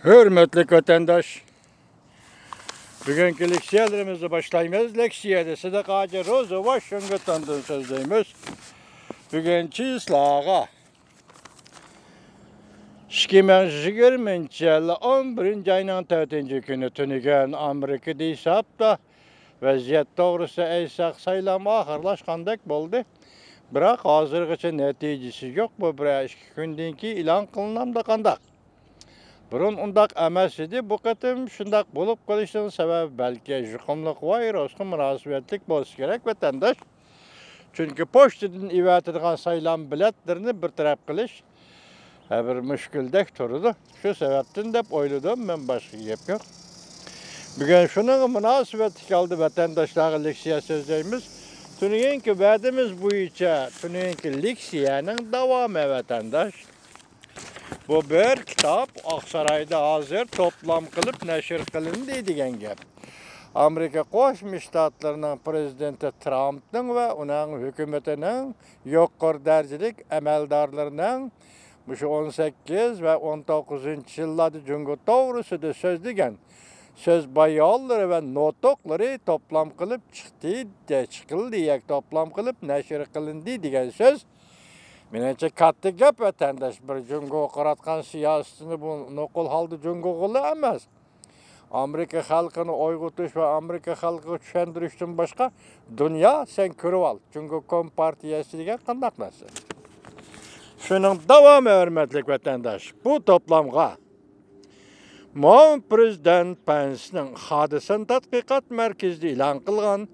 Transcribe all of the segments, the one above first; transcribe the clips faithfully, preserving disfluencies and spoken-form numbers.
ھۆرمەتلىك ۋەتەنداش، بۈگۈنكى لېكسىيەلىرىمىزنى باشلايمىز. لېكسىيەدە سىدىق ھاجى روزا ۋاشىنگتوندىن سۆزلەيمىز. بۈگۈن چىسلاغا ئىككى مىڭ يىگىرمىنچى يىل ئون بىرىنچى ئاينىڭ تۆتىنچى كۈنى تۈنۈگۈن ئامېرىكىدا ھېسابتا ۋەزىيەت توغرىسىدا ئېيتساق، سايلام ئاخىرلاشقاندەك بولدى. بىراق ھازىرغىچە نەتىجىسى يوق. بۇ بىرەر ئىككى كۈندىن كېيىن ئېلان قىلىنامدۇ قانداق؟ بۇرۇن ئۇنداق ئەمەس ئىدى. بۇ قېتىم شۇنداق بولۇپ قېلىشىنىڭ سەۋەبى بەلكى يۇقۇملۇق ۋىرۇسقا مۇناسىۋەتلىك بولسا كېرەك، ۋەتەنداش. چۈنكى پوچتىدىن ئېۋەتىدىغان سايلام بېلەتلىرىنى بىر تەرەپ قىلىش ھە، بىر مۈشكۈلدەك تۇرىدۇ. شۇ سەۋەبتىن دەپ ئويلىدىم مەن، باشقا گەپ يوق. بۈگۈن شۇنىڭغا مۇناسىۋەتلىك ھالدا ۋەتەنداشلارغا لېكسىيە سۆزلەيمىز. تۈنۈگۈنكى ۋەدىمىز بويىچە تۈنۈگۈنكى لېكسىيەنىڭ داۋامى، ۋەتەنداش. بۇ بىر كىتاب ئاقسارايدا ھازىر توپلام قىلىپ نەشر قىلىندى دېگەن گەپ. ئامېرىكا قوشما شتاتلىرىنىڭ پىرېزىدېنتى ترامپنىڭ ۋە ئۇنىڭ ھۆكۈمىتىنىڭ يۇقىرى دەرىجىلىك ئەمەلدارلىرىنىڭ مۇشۇ ئون سەككىز ۋە ئون توققۇزىنچى يىللاردا جۇڭگو توغرىسىدا سۆزلىگەن سۆز بايانلىرى ۋە نۇتۇقلىرى توپلام قىلىپ چىقتى، دە-، چىقىلدى، ياكى توپلام قىلىپ نەشر قىلىندى دېگەن سۆز. مېنىڭچە، كاتتا گەپ، ۋەتەنداش. بىر جۇڭگوغا قاراتقان سىياسىتىنى بۇ نوقۇل ھالدا جۇڭگوغىلا ئەمەس، ئامېرىكا خەلقىنى ئويغىتىش ۋە ئامېرىكا خەلقىگە چۈشەندۈرۈشتىن باشقا، دۇنيا، سەن كۆرۈۋال، جۇڭگو كومپارتىيەسى دېگەن قانداق نەرسە؟ شۇنىڭ داۋامى، ھۆرمەتلىك ۋەتەنداش، بۇ توپلامغا مۇئاۋىن پىرېزىدېنت پېنسنىڭ خادىسەن تەتقىقات مەركىزىدە ئېلان قىلغان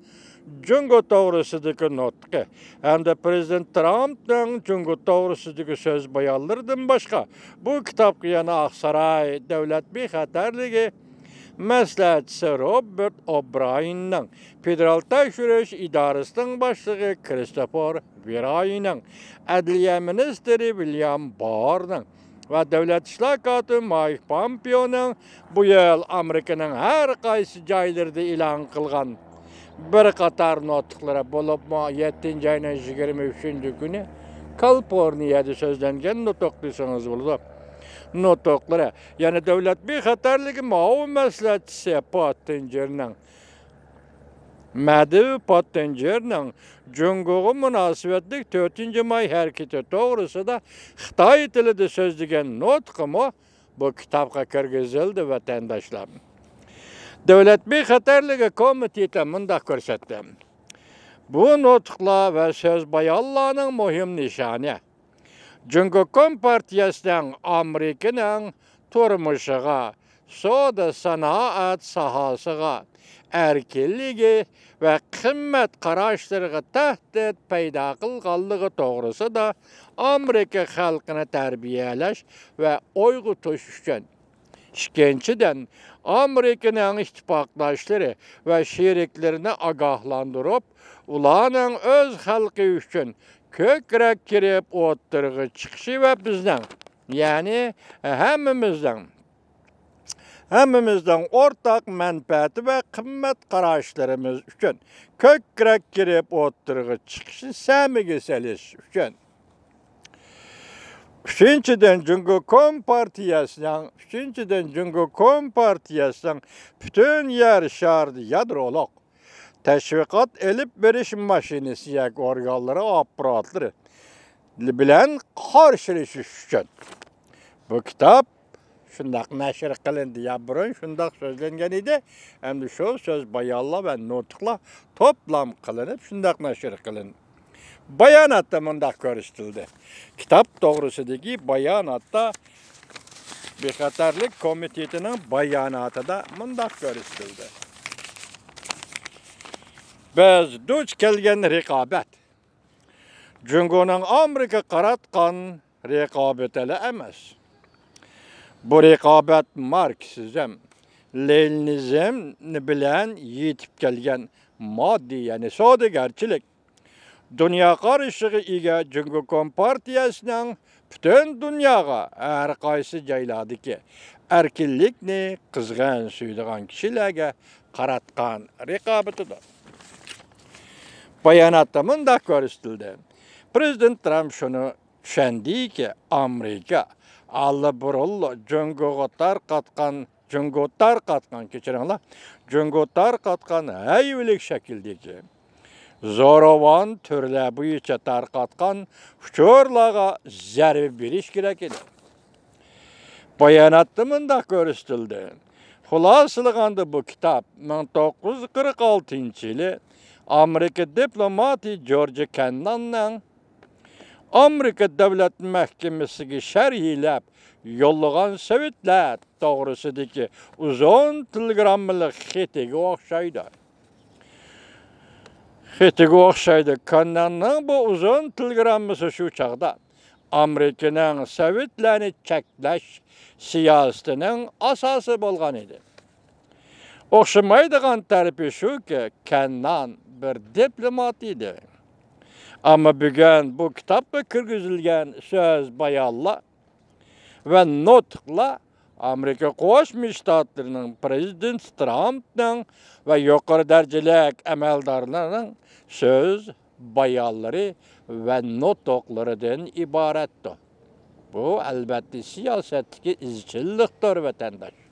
جۇڭگو توغرىسىدىكى نۇتقى ھەمدە پىرېزىدېنت ترامپنىڭ جۇڭگو توغرىسىدىكى سۆز بايانلىرىدىن باشقا، بۇ كىتابقا يەنە ئاقساراي دۆلەت بىخەتەرلىكى مەسلىھەتچىسى روبېرت ئوبرايېننىڭ، فېدېرال تەكشۈرۈش ئىدارىسىنىڭ باشلىقى كىرىستوفېر ۋېرايېننىڭ، ئەدلىيە مىنىستىرى ۋىليام باررنىڭ ۋە دۆلەت ئىشلار كاتىپى مايك پامپېئونىڭ بۇ يىل ئامېرىكىنىڭ ھەر قايسى جايلىرىدا ئېلان قىلغان بىر قاتار نۇتۇقلىرى، بولۇپمۇ يەتتىنچى ئاينىڭ يىگىرمە ئۈچىنچى كۈنى كالىفورنىيەدە سۆزلەنگەن نۇتۇق دېسىڭىز بولىدۇ. نۇتۇقلىرى، يەنى دۆلەت بىخەتەرلىكى مۇئاۋىن مەسلىھەتچىسى پوتتېنجېرنىڭ، مەدۋ پوتتېنجېرنىڭ جۇڭگوغا مۇناسىۋەتلىك تۆتىنچى ماي ھەرىكىتى توغرىسىدا خىتاي تىلىدا سۆزلىگەن نۇتقىمۇ بۇ كىتابقا كىرگۈزۈلدى، ۋەتەنداشلار. دۆلەت بىخەتەرلىكى كومىتېتى مۇنداق كۆرسەتتى: بۇ نۇتۇقلار ۋە سۆز بايانلارنىڭ مۇھىم نىشانى جۇڭگو كومپارتىيەسىنىڭ ئامېرىكىنىڭ تۇرمۇشىغا، سودا سانائەت ساھەسىگە، ئەركىنلىكى ۋە قىممەت قاراشلىرىغا تەھدىت پەيدا قىلغانلىقى توغرىسىدا ئامېرىكا خەلقىنى تەربىيەلەش ۋە ئويغىتىش ئۈچۈن. ئىككىنچىدىن، ئامېرىكىنىڭ ئىتتىپاقداشلىرى ۋە شېرىكلىرىنى ئاگاھلاندۇرۇپ، ئۇلارنىڭ ئۆز خەلقى ئۈچۈن كۆكرەك كېرىپ ئوتتۇرىغا چىقىشى ۋە بىزنىڭ، يەنى ھەممىمىزنىڭ، ھەممىمىزنىڭ ئورتاق مەنپەئەتى ۋە قىممەت قاراشلىرىمىز ئۈچۈن كۆكرەك كېرىپ ئوتتۇرىغا چىقىشى سەمىگە سېلىش ئۈچۈن. ئۈچىنچىدىن، جۇڭگو كومپارتىيەسىنىڭ، ئۈچىنچىدىن، جۇڭگو كومپارتىيەسىنىڭ پۈتۈن يەر شارىدا يادرولۇق تەشۋىقات ئېلىپ بېرىش ماشىنىسى ياكى ئورگانلىرى، ئاپپاراتلىرى بىلەن قارشىلىشىش ئۈچۈن. بۇ كىتاب شۇنداق نەشر قىلىندى، يا بۇرۇن شۇنداق سۆزلەنگەن ئىدى، ئەمدى شۇ سۆز بايانلار ۋە نۇتۇقلار توپلام قىلىنىپ شۇنداق نەشر قىلىندى. باياناتتا مۇنداق كۆرسىتىلدى. كىتاب توغرىسىدىكى باياناتتا، بىخەتەرلىك كومىتېتىنىڭ باياناتىدا مۇنداق كۆرسىتىلدى: بىز دۇچ كەلگەن رىقابەت جۇڭگونىڭ ئامېرىكىغا قاراتقان رىقابىتىلا ئەمەس. بۇ رىقابەت ماركسىزم، لېنىنىزم بىلەن يېتىپ كەلگەن ماددىي، يەنى سودىگەرچىلىك، دۇنيا قارىشىغا ئىگە جۇڭگو كومپارتىيەسىنىڭ پۈتۈن دۇنياغا ھەر قايسى جايلاردىكى ئەركىنلىكنى قىزغىن سۆيىدىغان كىشىلەرگە قاراتقان رىقابىتىدۇر. باياناتتا مۇنداق كۆرسىتىلدى: پىرېزىدېنت ترامپ شۇنى چۈشەندىكى، ئامېرىكا ئاللىبۇرۇنلا جۇڭگوغا تارقاتقان، جۇڭگو تارقاتقان، كەچۈرۈڭلار، جۇڭگو تارقاتقان ھەيۋىلىك شەكىلدىكى زوراۋان تۈرلەر بويىچە تارقاتقان ئۇچۇرلارغا زەربە بېرىش كېرەك ئىدى. باياناتتا مۇنداق كۆرسىتىلدى: خۇلاسىلىغاندا، بۇ كىتاب مىڭ توققۇز يۈز قىرىق ئالتىنچى يىلى ئامېرىكا دىپلوماتى جورج كەنناننىڭ ئامېرىكا دۆلەت مەھكىمىسىگە شەرھلەپ يوللىغان سوۋېتلار توغرىسىدىكى ئۇزۇن تېلېگراممىلىق خېتىگە ئوخشايدۇ. خېتىگە ئوخشايدۇ. كەنناننىڭ بۇ ئۇزۇن تېلېگراممىسى شۇ چاغدا ئامېرىكىنىڭ سوۋېتلارنى چەكلەش سىياسىتىنىڭ ئاساسى بولغان ئىدى. ئوخشىمايدىغان تەرىپى شۇكى، كەننان بىر دىپلومات ئىدى. ئەمما بۈگۈن بۇ كىتابقا كىرگۈزۈلگەن سۆز بايانلار ۋە نۇتۇقلار ئامېرىكا قوشما شتاتلىرىنىڭ پرېزىدېنتى ترامپنىڭ ۋە يۇقىرى دەرىجىلىك ئەمەلدارلارنىڭ سۆز بايانلىرى ۋە نۇتۇقلىرىدىن ئىبارەتتۇر. بۇ، ئەلۋەتتە، سىياسەتتىكى ئىزچىللىقتۇر، ۋەتەنداش.